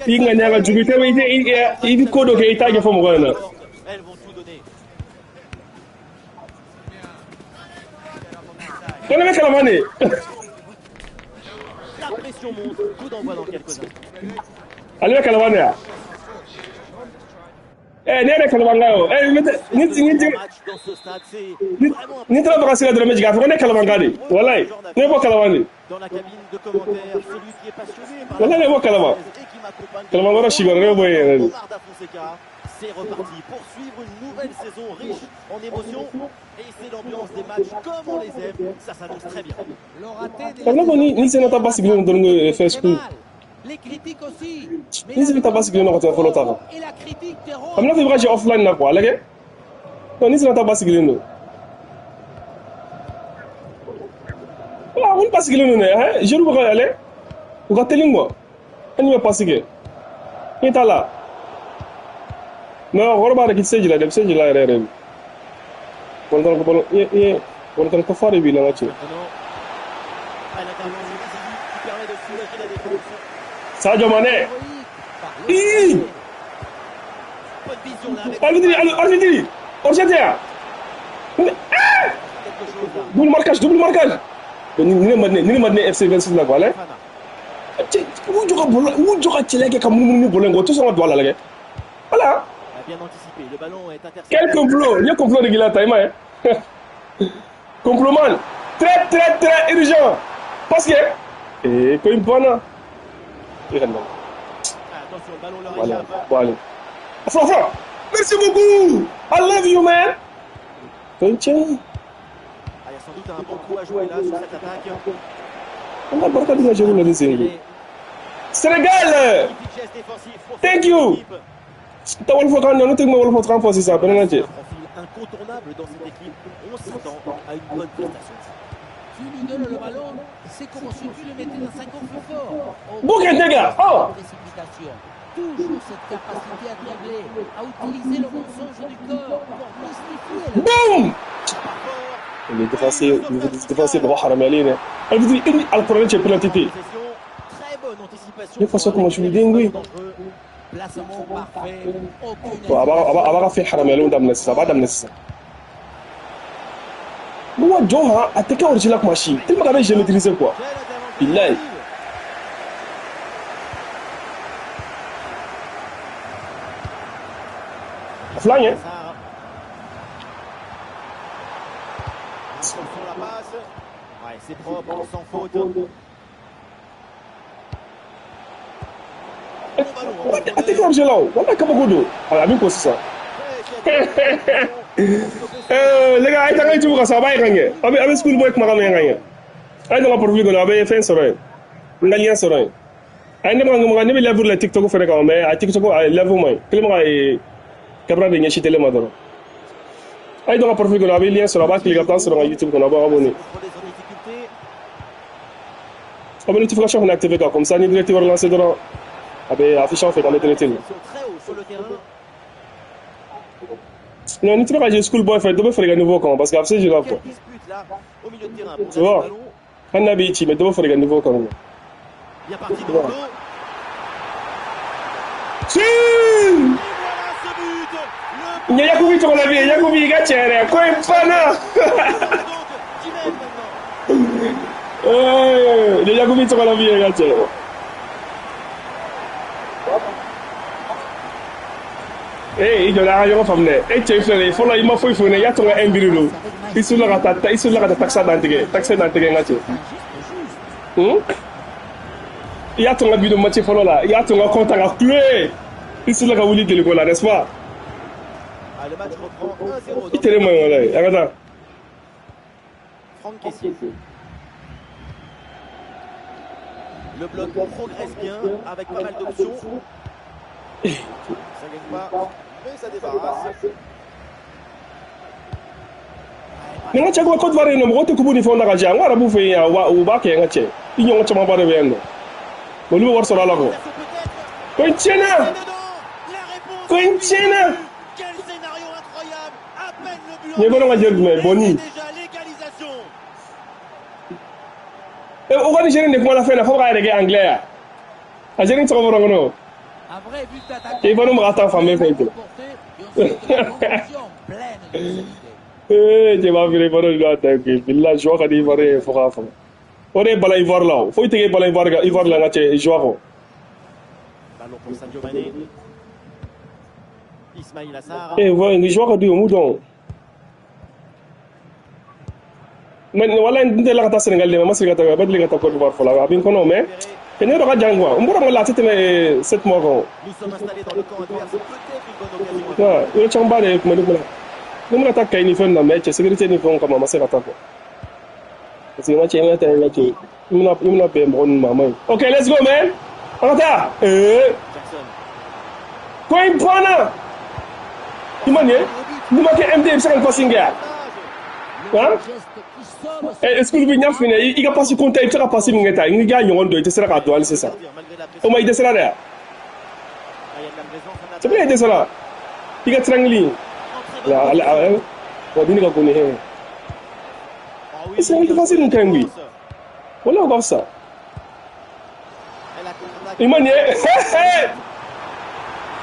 I ŋaniya ka jugu, i tɛ i bɛ ko dɔ kɛ i t'a ɲɛfɔ mɔgɔ ɲɛna. Ko ne bɛ Kalaban de. Ale bɛ Kalaban de yan. Ne yɛrɛ Kalabanka ye o. Ni taara vacances la dɔrɔn n bɛ jigin a fɔ ko ne Kalabanka de. Walayi ne bɔ Kalaban de. Walayi ne bɔ Kalaban. Kalabankɔrɔ Sikɔrɔ ne bɛ bɔ yen yɛrɛ de. C'est reparti pour suivre une nouvelle saison riche en émotions et c'est l'ambiance des matchs comme on les aime, ça s'annonce très bien. Ka ko ni sena ta basigilen don dɔrɔn fɛn sugu. Ni sena ta basigilen don ka tɛmɛ fɔlɔ ta kan. A bɛna fɔ i bɛ ka jɛ offline na quoi, a lajɛ. Ni sena ta basigilen don. Ah, olu basigilen don dɛ, hein, jeunes bɛ ka yɛlɛ. U ka teli quoi. An bɛ passe kɛ. Ni t'a la. Non, kɔrɔ b'a dɔn k'i tɛ se ji la dɛ, i bɛ se ji la yɛrɛ yɛrɛ de. Bɔlɔntɔ bɔlɔn i ye bɔlɔntɔ ko fa de b'i la n ka cɛ. Sadio Mané. Ii! Arbitre, arbitre, hors-jeu tɛ yan. Ah! Double marquage, double marquage. Ni ne ma ne ni ne ma ne FC 26 la quoi, allez. Cɛ, u jɔ ka bɔlɔn, u jɔ ka cɛlɛ kɛ ka munumunu ni bɔlɔn in kɔ, u tɛ sɔn ka don a la lajɛ. Voilà. Bien anticipé, le ballon est intercepté. Quel complot? Il y a complot de Guilata, hein? Complot man. Très, très, très urgent. Parce que. Et quoi, une bonne. Attention, le ballon leur Voilà, échappe. bon, allez. Flan, flan. Merci beaucoup. I love you, man. Tiens. Ah, il y a sans doute un bon coup à jouer là sur cette attaque. On va barka de la jouer là, Sénégal. Thank you. Ta wal fo kan na no wal fo kan fo sisan bɛnɛ na cɛ. Un profil incontournable dans cette équipe. On s'attend à une bonne prestation. Tu lui donnes le ballon, c'est comme si tu le mettais dans un coffre-fort. Bouquet gars. Oh. Précipitation. Toujours cette capacité à dribbler, à utiliser le mensonge du corps pour mystifier la Boum. Les défenseurs baba haramiyalen dɛ. Arbitre i ni alikuranɛ cɛ penalty tɛ yen. Très bonne anticipation. Ne façon comment je lui dingue. Placement parfait, aucune Bon, a b'a ka fɛn haramiyalenw daminɛ sisan, a b'a daminɛ sisan. Wa jɔn han, a tɛ kɛ origine la kuma si. Tellement k'a bɛ jeu maîtriser quoi. Quelle intervention Billahi. décisive. A fila ɲɛ. Sarr. Attention la passe. Ouais, c'est propre, sans faute. Bon ballon en A tɛ kɛ origine la o. Walahi kabako don. A bɛ ko sisan. Les gars, a ye taa n ka YouTube kan sa, a b'a ye ka ɲɛ. A bɛ school boy kumakan mɛn ka ɲɛ. A ye don n ka profil kɔnɔ, a bɛ fɛn sɔrɔ yen. N ka lien sɔrɔ yen. A ye ne ma ne bɛ live la TikTok fɛnɛ kan, mais a TikTok a live man ɲi. Kelen bɛ ka caméra de ɲɛsin télé ma dɔrɔn. A ye don n ka profil kɔnɔ, a bɛ lien sɔrɔ, a b'a cliquer ka taa sɔrɔ n ka YouTube kɔnɔ, a b'aw abonné. Contrôler sans difficulté. A bɛ notification fana activer quoi, comme ça ni direct wɛrɛ lancé dɔrɔn, a bɛ afficher aw fɛ k'an bɛ direct la. Ils sont très haut sur le terrain. Non, ni tɛ ka jouer school boy fɛ, dɔ bɛ fara i ka niveau kan parce que a bɛ se jouer la quoi. Quelle dispute là au milieu de terrain pour Tu ce vois? ballon. Hali n'a b'i ci, mais dɔ bɛ fara i ka niveau kan. Bien parti Tu dans vois? le dos. Si! Et voilà ce but. Le N ye Yakubi tɔgɔ la bi ye, Yakubi i ka cɛ yɛrɛ, ko in banna. donc 10 mètres maintenant. N ye Yakubi tɔgɔ la bi ye, i ka cɛ. I jɔ an ka ɲɔgɔn faamu dɛ. E cɛ filɛ nin ye, fɔlɔ i ma foyi foyi i y'a to n ka 1 don. I solila ka taa, i solila ka taa taxe dantigɛ, taxe dantigɛ n ka cɛ. I y'a to n ka bi don match fɔlɔ la, i y'a to n ka compte ka kule. I solila ka wuli jeliko la, n'est-ce pas? Ah, le match reprend 1-0 I tere man ɲi walayi, an ka taa. Franck Kessié. Le bloc progresse bien avec pas mal d'options. Ça gagne pas, mais ça débarrasse. Ni n ka cɛ ko Côte d'Ivoire yen nɔ, mɔgɔw tɛ kubu ni fɛnw ta ka jɛ, an ko arabu fɛ yen yan, u b'a kɛ n ka cɛ. I ɲɔgɔn camanba de bɛ yan nɔ. Olu bɛ wari sɔrɔ a la quoi. Peut-être. Ko in tiɲɛna. C'est dedans. La réponse. Ko in tiɲɛna. Quel scénario incroyable. À peine le but. Nin ye ballon ka jeu jumɛn ye, Boni. C'est déjà l'égalisation. O ka ni jeune de kuma la fɛn na fo k'a yɛrɛ kɛ anglais ya. A jeune tɔgɔ bɔra n kɔnɔ. Un vrai but d'attaquant. Cɛ Ivoire ma ka taa fan bɛɛ fɛ ten. Et ensuite, la conclusion pleine de lucidité. Ee cɛ b'a feere Ivoire de y'a ta koyi, bilahi joie ka di Ivoire ye fo k'a faga. O de ye bala Ivoire la o. Foyi tɛ kɛ bala Ivoire kan Ivoire la n ka cɛ joie kɔ. Ballon pour Sadio Mané. Ismail Assar. Ee ni joie ka di o mun dɔn. Mais wala n delila ka taa Sénégal de mais ma segin ka taa, ma deli ka taa Côte d'Ivoire fɔlɔ, a bɛ n kɔnɔ mais ne yɔrɔ ka jan quoi. N bɔra Mali la a tɛ tɛmɛ 7 mois kan. Nous sommes installés dans le camp adverse, peut-être une bonne occasion. Ouais, yɔrɔ camanba de tun bɛ ne bolo. Ne bɛna taa Kayi ni fɛn na mais cɛ sécurité ni fɛnw kama a ma se ka taa quoi. Parce que n ka cɛ n ka taa n ka cɛ i bɛna bɛn mɔgɔ ninnu ma a ma ɲi. Ok, let's go man. An ka taa. Ee Jackson. Ko in banna. I ma nin ye? N'i ma kɛ MD i bɛ se ka nin passe in kɛ yan? Le Hein? geste qui sauve Eh, est-ce que n y'a f'i ɲɛna i ka passe compte i bɛ se ka passe min kɛ tan n'i y'a ɲɔgɔn dɔn i tɛ se k'a dɔn hali sisan. Malgré la O pression. ma i dɛsɛra dɛ. Ah, il y a de la présence en C'est vrai i attaque. dɛsɛra. I ka triangle in. En très bonne La ala position. wa dini ka ko ni hɛ. Ah oui, Sénégal bien défenseur joué, ninnu ka ɲi koyi. défense. Wala o ka fisa. Et la contre-attaque. I ma nin ye?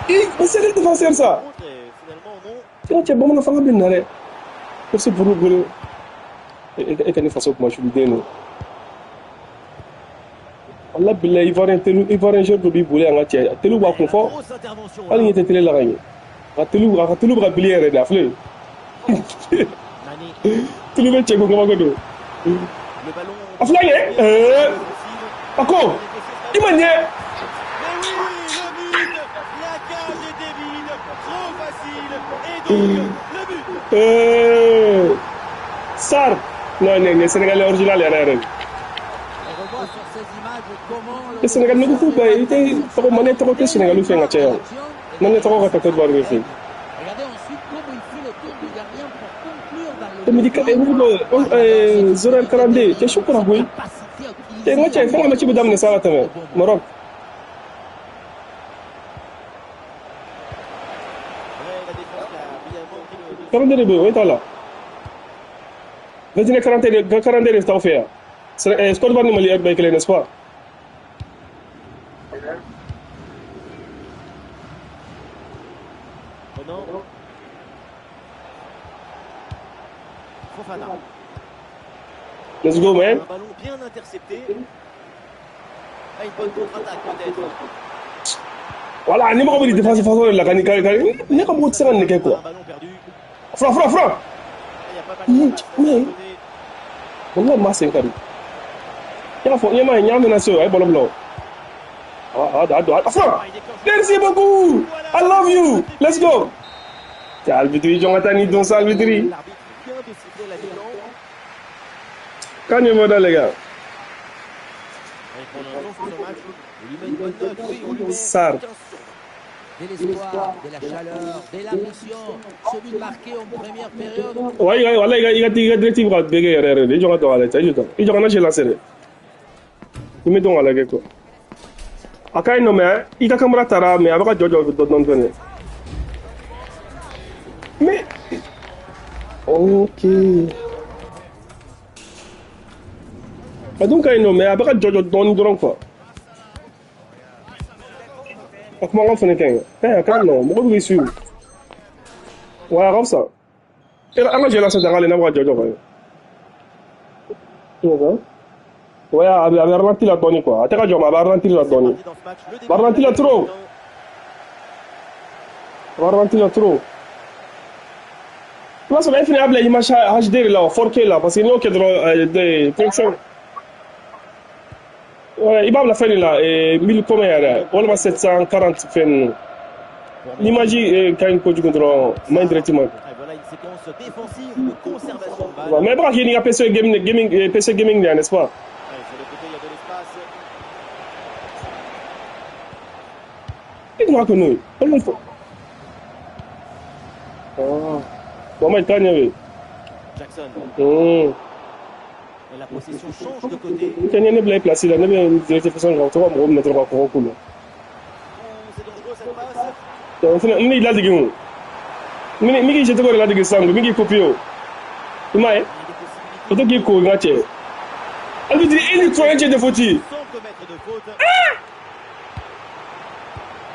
I c'est le défenseur ça. Contre, et finalement, non. Cɛ cɛ bamanan fanga bɛ nin na dɛ. FC buru bolo. E ka ne faso kuma su den don. Wala bilahi Ivoirien telu Ivoirien joueur dɔ b'i bolo yan ka cɛ telu b'a Et kun la fɔ. grosse intervention Hali là. ɲɛ tɛ télé la ka ɲɛ. A ka telu bɛ ka bili yɛrɛ de a filɛ. Mané. Tulu bɛ cɛ ko kabako don. Le ballon. A filɛ ɲɛ. Ee a ko i ma ɲɛ. Mais oui, le but. La cage était vide. Trop facile. Et donc, le but. Ee Sarr. Non non non Sénégalais original yɛrɛ yɛrɛ. On revoit sur ces images comment E Sénégal ne ko k'u bɛɛ i tɛ tɔgɔ Mané tɔgɔ tɛ Sénégal fɛ ka caya. Mané tɔgɔ ka taa Côte d'Ivoire fɛ. Regardez ensuite comment il fait le tour du gardien pour conclure dans le E midi ka e dɔ Zoran Karande cɛ su kɔrɔ koyi. capacité à Cɛ n ka cɛ fɛn ka match bɛ daminɛ sa ka tɛmɛ Maroc. Ouais, la défense qui a brillamment pris le dessus. Karande de bɛ yen o ye t'a la. 21 40 de 40 de t'aw fɛ yan. Côte d'Ivoire ni Mali bɛɛ ye kelen n'est-ce pas? Renan. Fofana. Let's go man. Un ballon bien intercepté. Ah, une bonne contre-attaque peut-être. Voilà ni mɔgɔ bɛ nin défense façon de la ka nin ka ne ka mɔgɔ tɛ se ka nin kɛ quoi. Un ballon perdu. Fura fura fura. Ah, il y a pas mal de place Mais de côté. wallahi maa sen ka di. I y'a fɔ n ɲɛ ma ɲɛ mɛna se o a ye ballon bila o. A a don a fura. Ah, il déclenche. Merci beaucoup. I love you. Let's go. Cɛ arbitre i jɔn ka taa ni don sa arbitre. L'arbitre vient de siffler la mi-temps. Quand il va dans les gars. Et pour l'instant, sur ce match, on lui met une bonne note. Oui, on lui met Sarr. 15 sur 20. De l'espoir, de la chaleur, de l'ambition. Ce but marqué en première période. Wa i ka wala i ka directive ka bɛɛ kɛ yɛrɛ yɛrɛ de i jɔ ka don a la i jɔ i jɔ ka na se lancer dɛ. I bɛ dɔn k'a lajɛ quoi. A ka ɲi nɔ mais i ka caméra taara mais a bɛ ka jɔ jɔ dɔɔni dɔɔni fɛnɛ. Mais ok. A dun ka ɲi nɔ mais a bɛ ka jɔ jɔ dɔɔni dɔrɔn quoi. A kumakan fɛnɛ ka ɲi. Ka ɲi a ka ɲi nɔ mɔgɔ bɛ k'i suivre. Wa a ka fisa. E an ka jɛ la sisan k'ale n'a bɛ ka jɔ jɔ ka ɲɛ. Ouais, a bɛ ralenti la dɔɔni quoi. A tɛ ka jɔ mais a bɛ ralenti la C'est dɔɔni. parti dans ce match. Le A début bɛ de la ralenti la deuxième trop. mi-temps. A bɛ ralenti la trop. I b'a sɔrɔ e fana y'a bila image HD de la o 4K la parce que n'i y'o kɛ dɔrɔn de connexion. Ouais, i b'a bila fɛn de la 1000 combien yɛrɛ walima 740 fɛn ninnu. L'image ka ɲi kojugu dɔrɔn ma ɲi directement. Et voilà une séquence défensive de conservation de balle. Mais i bɛ ka k'i n'i ka PC gaming gaming PC gaming de yan n'est-ce pas? Allez, sur le côté, il y a de l'espace. I tun b'a kɛ n'o ye. Walima fɔ. Ah. Mohamed k'a ɲɛ bɛ. Jackson. Hmm. Et la possession change de côté. N tɛ ne bila i place la ne bɛ directeur façon kan to ka mɔgɔw minɛ dɔrɔn ka kɔgɔ k'u la. Oh, c'est dangereux cette passe. Donc fɛnɛ n b'i ladege o. N bɛ k'i jɛcogo de ladege sisan n bɛ k'i copier o. I m'a ye? Il y a des possibilités O tɛ k'i ko n ka cɛ. Arbitre e ni tubabu cɛ de faute. sans commettre de faute.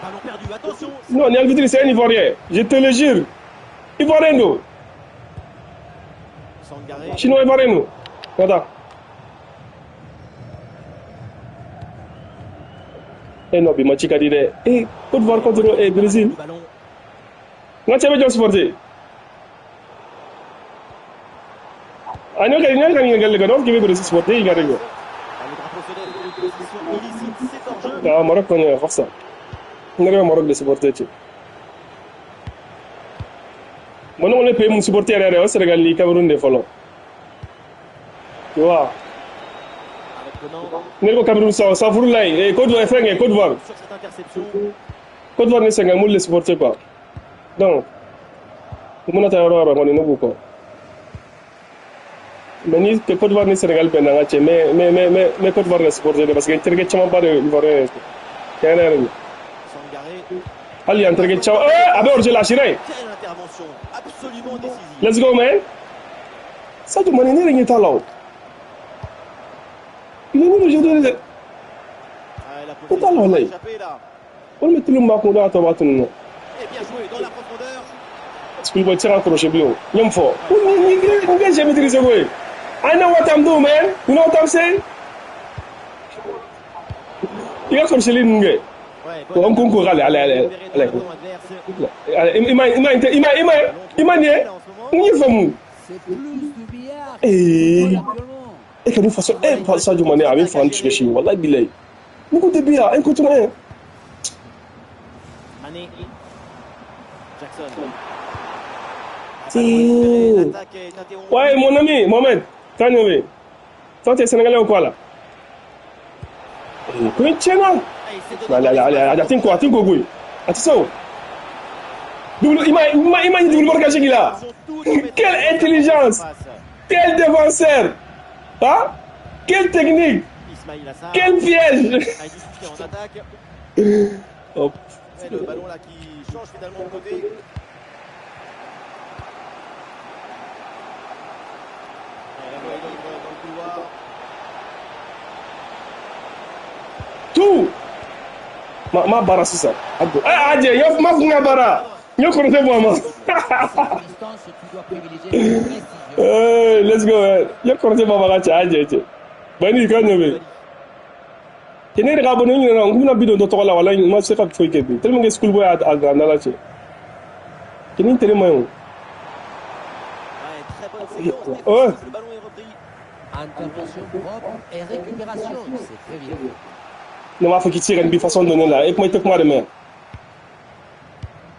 Ballon perdu, attention. Non, ni arbitre, c'est un Ivoirien. Je te le jure. Ivoirien, nous. Sangaré. Chinois Ivoirien, nous. Regarde. Eh non, bi match ka di dɛ. Eh, Côte d'Ivoire contre Brésil. Le ballon. N ka cɛ bɛ jɔn supporter? Ah, ne ka ɲininkali kɛ, donc k'i bɛ Brésil supporter, i ka de kɛ. Ah, le drapeau se lève pour une position illicite, c'est hors jeu. Ah, Maroc kɔni a ka fisa. Ne yɛrɛ bɛ Maroc de supporter cɛ. Bon, ne kɔni ye pays mun supporter yɛrɛ yɛrɛ, o Sénégal ni Cameroun de fɔlɔ. Tu vois? Avec Conan Ne ko Cameroun sa safurulayi, eh, Côte d'Ivoire fɛn kɛ, Côte d'Ivoire. sur cette interception. Côte d'Ivoire ni Sénégal m'olu de supporter quoi. Donc, u mana taa yɔrɔ o yɔrɔ kɔni ne b'u kɔ. Mais ni Côte d'Ivoire ni Sénégal bɛnna n ka cɛ, mais Côte d'Ivoire de supporter dɛ parce que n terikɛ camanba de ye Ivoirien ye. Tiɲɛ yɛrɛ yɛrɛ de. Sangaré. Hali yan terikɛ caman, eh, a bɛ hors-jeu la, a sira yen. Quelle intervention absolument décisive. Let's go man. Sadio Mané ne yɛrɛ ɲɛ t'a la o. Il est nul aujourd'hui dɛ. Ah, la Pourquoi possession l'on a est échappé là. Olu bɛ tulu min b'a kun o de y'a tɔ b'a tunun na. Et bien joué dans la profondeur. Schoolboy tɛ se ka kɔlɔsi bilen o. N ye mun fɔ? Ko ni ka jɛ maîtriser koyi. I know what I'm doing, man. You know what I'm saying? I ka kɔlɔsili ninnu kɛ. Ouais, Ko n ko n ko k'ale ale ale Libéré dans ale. le camp adverse. I ma nin ye? N y'i faamu. C'est plus du billard que Eh. du football actuellement. E ka nin façon e Sadio Mané a bɛ fan tigɛ si walahi bilahi. Ni ko tɛ bi yan un contre un. Mané. Jackson. Si. L'attaque est interrompue. Ouais, mon ami, Mohamed, Tanyobe. Toi, t'es Sénégalais ou quoi là? Eh, ko in tiɲɛna. Et il s'est donné Allez, allez, allez, allez, a tɛ ko koyi. A tɛ se o. Double, il m'a double marquage qu'il a. Ils ont tout maîtrisé. Quelle intelligence! Passe. Quel défenseur! Hein? Quelle technique! Ismail Assar. Quel piège! A du soutien en attaque. Hop. Ouais, le ballon là qui change finalement de côté. Et la voie est libre dans le couloir. Tout! Ma bara sisan. Ah, ah, yo, ma fun ka bara. N ye kɔrɔtɛ bɔ a ma. À cette distance, tu dois privilégier la précision. Hey, let's go, man. N ye kɔrɔtɛ bɔ a ma ka cɛ, a jɛ cɛ. Bani, ka ɲɛ bɛ. Cɛ ne yɛrɛ ka abonné n ɲinɛna, n kun bɛna bi don dɔ tɔgɔ la, walahi, n ma se ka foyi kɛ bi. Tellement que school boy a gan la cɛ. Cɛ ni teri man ɲi o. Ouais, très bonne séquence Ouais. défensive. Le ballon est repris. Intervention propre et récupération, c'est très bien. Ne m'a fɔ k'i tɛ se ka nin bi façon dɔ ne la, e kuma i tɛ kuma de mɛn.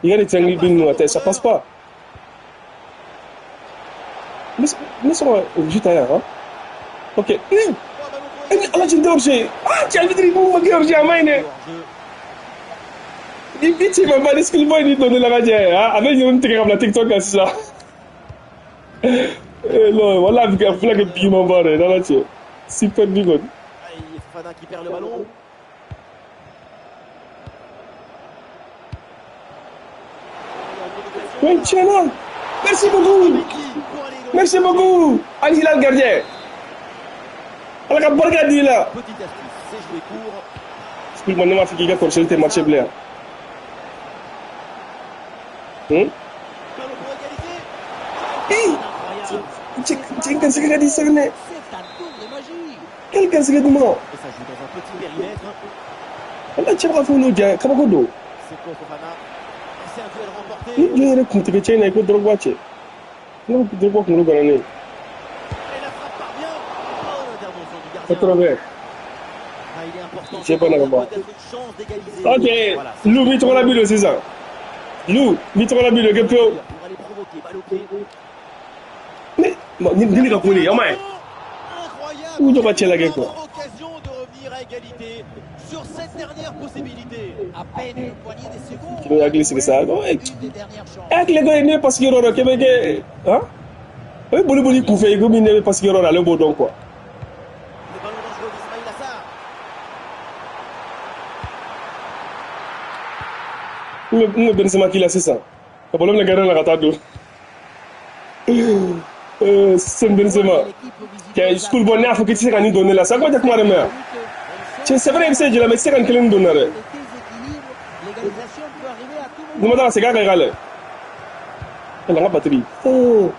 I ka nin triangle bi ninnu a tɛ, ça passe pas. Ne sɔn ka juste ailleurs, hein. Ok. Eh, Trois ballons pour eh, ala cɛ n tɛ hors-jeu. Ah, cɛ arbitre mun ma kɛ hors-jeu a ma ɲi dɛ. Hors-jeu. I cɛ ma ba ni school boy ni dɔn ne la ka jɛ, ah, a bɛ yɔrɔnin tigɛ ka bila TikTok kan sisan. Eh non, wala a bɛ kɛ a filɛ kɛ bi ma ba dɛ, n'Ala cɛ. Super bi kɔni. Aïe, Fofana qui perd le ballon. Il y a une provocation. Oui, tiɲɛna. Merci beaucoup. Mendy pour aller dans Merci beaucoup. Al Hilal gardien. Ala ka barika di i la. Petite astuce, c'est joué court. School boy ne m'a fɔ k'i ka kɔlɔsili tɛ marché bilen yan. Hmm? Ballon pour égaliser. Eh, Incroyable. cɛ cɛ garisɛgɛ ka di sɛgɛnɛ. C'est un tour de magie. Quel garisɛgɛ duman. Et ça joue dans un petit périmètre. Wala cɛ bɛ ka fɛn dɔw ja kabako don. C'est pour Fofana. Et c'est un duel remporté. Ni jɔn yɛrɛ kun tigɛ cɛ in na i ko Drogba cɛ. Ne ko Drogba kunkolo gana ne ye. Et la frappe part bien. Bonne intervention du gardien. 80. Ah, il est important. Cɛ banna ka ban. Peut-être une chance d'égaliser. Ok, Voilà, c'est Lou, mi tɔgɔ la bi don sisan. Lou, mi tɔgɔ la bi don kɛ pewu. pour aller provoquer balle au pied. Ne, ni ka ko de, aw ma ye. Incroyable. Ou jɔ ka cɛ lajɛ quoi. Occasion de revenir à égalité sur cette dernière possibilité. À peine une poignée de secondes. K'i hakili sigi sa. Une des dernières chances. E hakili ko ne ye pasiki yɔrɔ dɔ k'e bɛ kɛ han? O ye boli boli kunfɛ i komi ne bɛ pasiki yɔrɔ la ale b'o dɔn quoi. Le ballon dangereux d'Ismail Assar. N bɛ Benzema k'i la sisan. Ka ballon minɛ gardien la ka taa don. Sen Benzema. Cɛ school boy ne y'a fɔ k'i tɛ se ka nin don ne la sa ko tɛ kuma de mɛn yan. Cɛ c'est vrai i bɛ se ji la mais i tɛ se ka nin kelen don ne la dɛ. Le déséquilibre, l'égalisation peut arriver à tout Ni ma moment. taa ka segin a kan i k'a lajɛ. N ka batterie. Oh.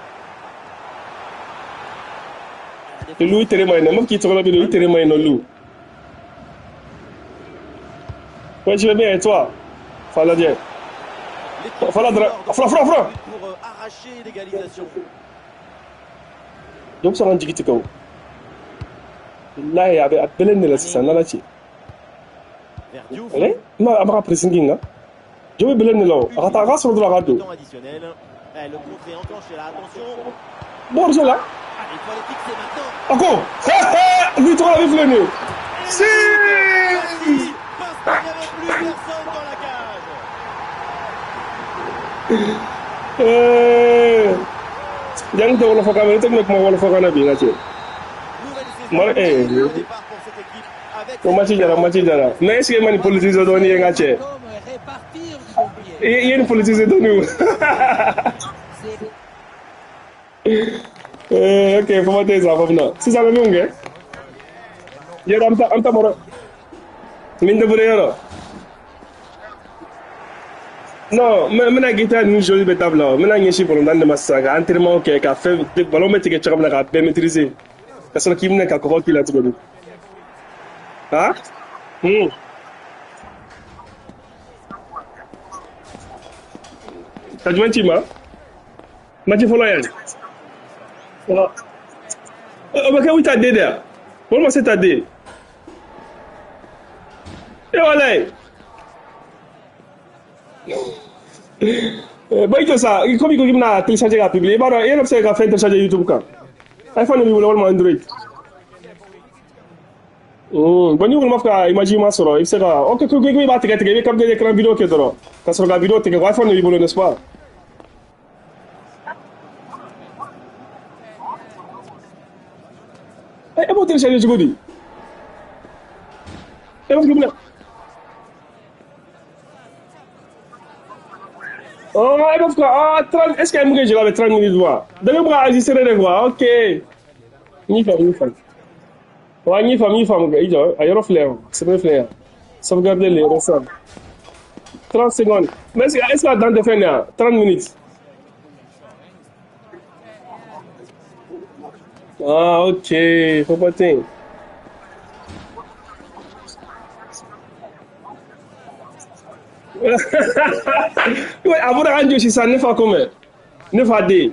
La défense Lu i tere ma ɲi nɔ, n b'a fɔ k'i tɔgɔ la bi i tere ma ɲi nɔ Lu. Ouais, je vais bien et toi? Fa lajɛ. L'équipe Fala du dara Nord fila fila fila. but pour arracher l'égalisation. Dɔ bɛ sɔn ka n jigi tigɛ o. Walahi a bɛ a bɛlɛn de la sisan n'Ala cɛ. Vers Diouf. Ale n ma a ma ka pressing kɛ n kan. Jɔ bɛ bɛlɛn de la o. A ka taa a ka sɔrɔ dɔrɔn a ka don. Temps additionnel. Eh, le contre est enclenché là, attention. Bɔrɔ la. Allez, il faut aller fixer maintenant. A ko. Lu tɔgɔ la bɛ filɛ nin ye. Si. Messi, parce qu'il n'y avait plus personne dans la cage. Janni tɛ wɔlɔfɔkan mɛn ne tɛ kun bɛ kuma wɔlɔfɔkan na bi n ka cɛ. Nouvelle saison. Mara Au départ pour cette équipe avec o match jara match jara. Mais est ce que e ma nin politiser dɔɔni ye n ka cɛ? Comme répartir du bon pied. I ye nin politiser dɔɔni o. C'est Ok, fo ma tɛ sa fo na. Sisan an bɛ mun kɛ? Yɔrɔ an bɛ taa an bɛ taa mɔrɔ. Min tɛ bolo yɔrɔ. Non, n bɛna guitare ninnu joli bɛ dabila o. N bɛna ɲɛsin balontan de ma sisan ka entraînement kɛ ka fɛn ballon bɛ tigɛ cogo min na k'a bɛɛ maîtriser. Ka sɔrɔ k'i minɛ ka kɔgɔ k'i la tuguni. Han? Hmm. Ka jumɛn ci ma? Match fɔlɔ yan. O bɛ kɛ 8 à 2 de yan. Walima 7 à 2. E walayi. Bon i jɔ sa komi i ko k'i bɛna télécharger k'a publier i b'a dɔn e yɛrɛ bɛ se ka fɛn télécharger YouTube kan. iPhone de b'i bolo walima Android. Bon n'i kɔni b'a fɛ ka image ɲuman sɔrɔ i bɛ se ka ok ko i b'a tigɛ tigɛ i bɛ capture d'écran vidéo kɛ dɔrɔn ka sɔrɔ ka vidéo tigɛ iPhone de b'i bolo n'est-ce pas? E b'o télécharger cogo di? E b'a fɔ k'i bɛna Oh, e b'a fɔ ka ah 30 est-ce que mun kɛ jeli a bɛ 30 minutes wa? Donc e bɛ ka enregistrer de quoi? Ok. N y'i faamu n y'i faamu. Wa n y'i faamu n y'i faamu i jɔ a yɔrɔ filɛ yan sɛbɛn filɛ yan. Sauvegarder les ressorts. 30 secondes. Mais est-ce que a dan tɛ fɛn nin ya? 30 minutes. Ah, ok. Faut pas ten. Ouais, a fɔra k'an jɔ sisan ne fa ko mɛ. Ne fa den.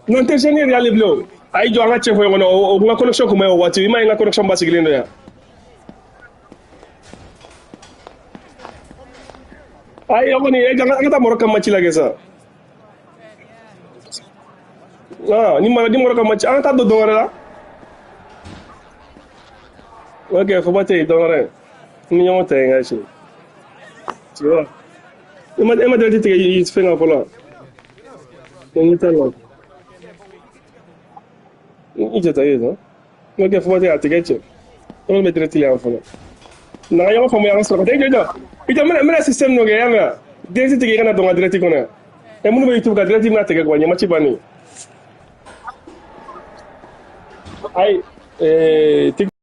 Non tɛ sɛni yɛrɛ y'ale bilen o. A y'i jɔ an ka cɛ fɔ ɲɔgɔn na o n ka connexion kun ma ɲi o waati i m'a ye n ka connexion basigilen don yan. Ayi o kɔni e an ka taa Maroc ka match lajɛ sa. Ah, ni Maroc ka match an ka taa don dɔ wɛrɛ la. Ok, faut pas tɛ dɔ wɛrɛ. Ni ɲɔgɔn tɛ n ka cɛ. Tu vois. E ma direct tigɛ i fɛn kan fɔlɔ. Ne ɲɛ t'a la. I jɔ ta ye sa. Ok, faut pas tɛ a tigɛ cɛ. An bɛ direct yan fɔlɔ. Na ka ɲɔgɔn faamuya an ka sɔrɔ ka taa i jɔ jɔ. I jɔ n bɛna système dɔ kɛ y'a mɛn wa? Direct tigɛ i kana don n ka direct kɔnɔ yan. Ɛ minnu bɛ YouTube kan direct bɛna tigɛ quoi nin ye match bannen. Ayi TikTok